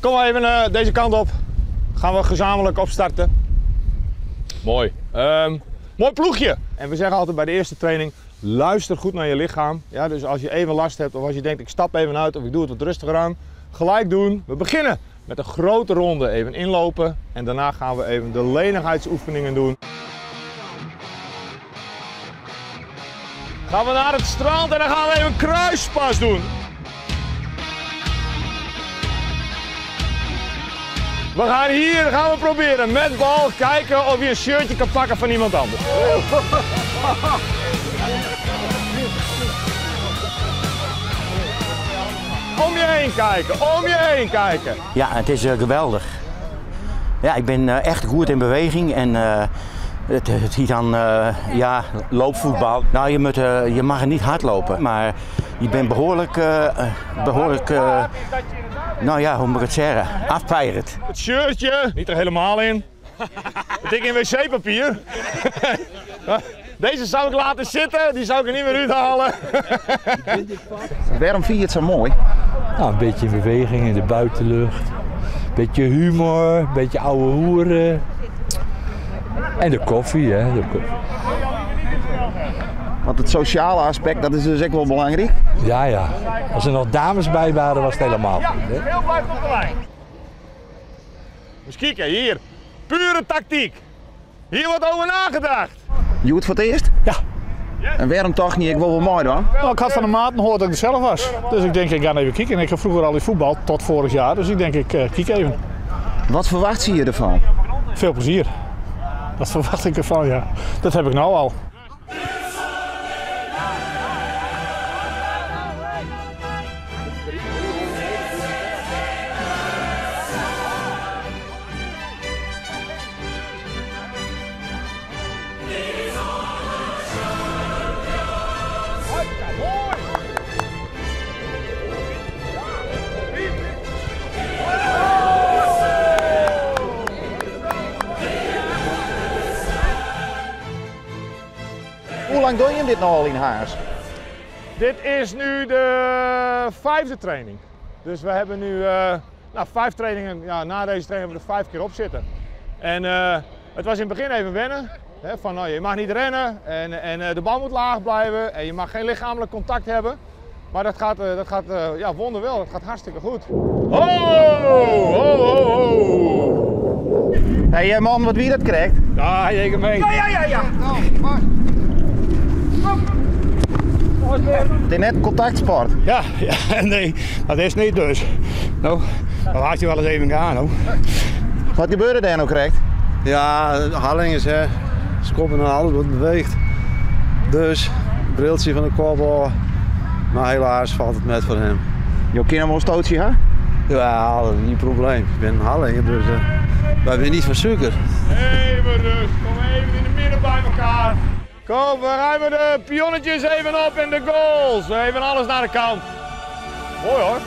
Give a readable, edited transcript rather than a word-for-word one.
Kom maar even eh, deze kant op. Gaan we gezamenlijk opstarten. Mooi. Mooi ploegje. En we zeggen altijd bij de eerste training, luister goed naar je lichaam. Ja, dus als je even last hebt of als je denkt ik stap even uit of ik doe het wat rustiger aan. Gelijk doen. We beginnen met een grote ronde even inlopen. En daarna gaan we even de lenigheidsoefeningen doen. Gaan we naar het strand en dan gaan we even een kruispas doen. We gaan hier gaan we proberen met bal kijken of je een shirtje kan pakken van iemand anders. Om je heen kijken, om je heen kijken. Ja, het is geweldig. Ja, ik ben echt goed in beweging en het heet dan ja, loopvoetbal. Nou, je mag er niet hardlopen, maar je bent behoorlijk, nou ja, hoe moet ik het zeggen, afpeirend. Het shirtje, niet er helemaal in. Dik in wc-papier. Deze zou ik laten zitten, die zou ik er niet meer uithalen. Waarom vind je het zo mooi? Nou, een beetje beweging in de buitenlucht. Een beetje humor, een beetje ouwe hoeren. En de koffie, hè. De koffie. Want het sociale aspect, dat is dus ook wel belangrijk. Ja, ja. Als er nog dames bij waren, was het helemaal goed. Hè? Heel blijft op de lijn. Dus kijken, hier. Pure tactiek. Hier wordt over nagedacht. Je doet voor het eerst? Ja. En waarom toch niet? Ik wil wel mooi dan. Nou, ik had van de maten gehoord dat ik er zelf was. Dus ik denk, ik ga even kijken. Ik heb vroeger al die voetbal, tot vorig jaar. Dus ik denk, ik kijk even. Wat verwacht je ervan? Veel plezier. Dat verwacht ik ervan, ja. Dat heb ik nou al. Hoe lang doe je dit nou al in Harns? Dit is nu de 5e training. Dus we hebben nu nou, 5 trainingen, ja, na deze training hebben we er 5 keer op zitten. En het was in het begin even wennen. Hè, van, nou, je mag niet rennen en de bal moet laag blijven en je mag geen lichamelijk contact hebben. Maar dat gaat ja, wonderwel, dat gaat hartstikke goed. Ho, ho, ho, ho. Hey man, wat wie dat krijgt? Ja, ik mee. Ja, ja, ja, ja. Het is net contactsport. Ja, ja, nee, dat is niet dus. Nou, dan laat je wel eens even gaan. Hoor. Wat gebeurde daar nou correct? Ja, Harlingers hè. Schoppen en alles wat beweegt. Dus, briltje van de kopbal. Maar helaas valt het met voor hem. Je kan hem wel een stootje, hè? Ja, dat is niet een probleem. Ik ben een Harlinger, dus wij zijn niet van suiker. Even rust, kom even in de midden bij elkaar. Kom, we ruimen de pionnetjes even op en de goals. Even alles naar de kant. Mooi hoor.